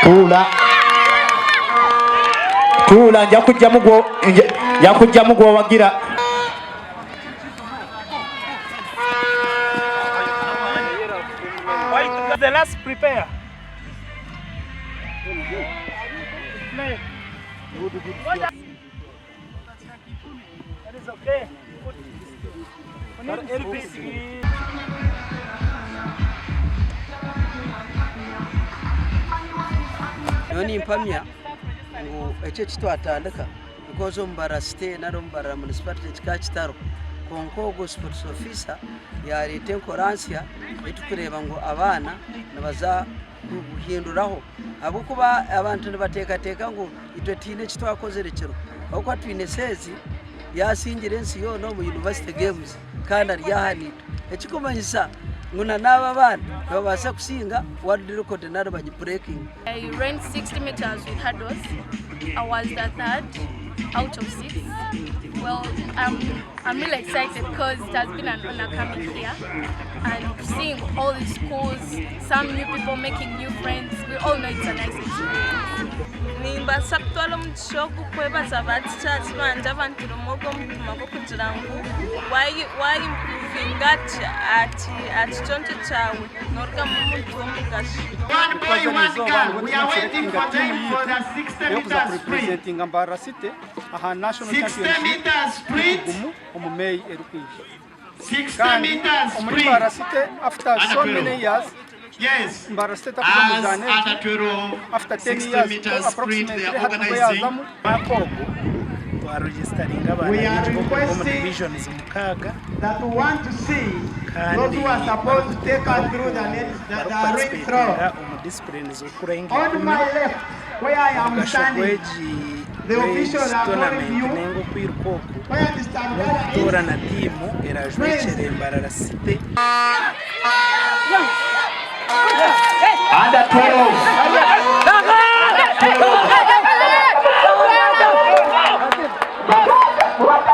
Tuula. Tuula nja kujjamu gwo nja kujjamu gwowagira. The last prepare. Play. That is okay. Nyowe nimpamya ngu eki eki twatandika because omu Mbarara City nari omu Mbarara Municipality kikaba kitariho kwonka ogwo sports officer yareeta enkora nsya ei turikureeba ngu abaana nibaza kuhinduraho ahabw'okuba abantu nibateekateeka ngu itwe tihaine eki twakozire kiro ahabw'okuba twine Seezi yaasingire ensi yoona omu University Games kandi ari aha naitwe ekikumanyisa ngu na n'aba abaana nibabaasa kusinga world record nari bagibureekinge. I ran 60 meters with hurdles. I was the third out of six. Well, I'm, I'm really excited because it has been an honor coming here and seeing all the schools, some new people making new friends. We all know it's a nice experience. Nimbaasa kutwara omugisha ogu kwebaza ba teachers bangye abantiremu ogwo omutima gw'okugira ngu waimpuruvinga aha kiconco kyawe norugamu omuntu w'omugasho. Twaza n'eizooba nibwo turiyo nituselectinga tiimu yaitu ey'okuza kurepresentinga Mbarara City aha National Championship erikugumu omu May erikwija. Kandi omuri Mbarara City after so many years, Mbarara City etakuza omu mizaano egi after 10 years approximately hati nibwo yaazamu. Omwaka ogu twaregisitaringa abaana baingi b'okuruga omu divisions mukaaga kandi barikuparticipatinga omu disciplines zirikurenga ikumi. Omugasho gw'egi tournament ninga okwiruka oku n'okutoorana tiimu eraajwekyere Mbarara City. Under 12.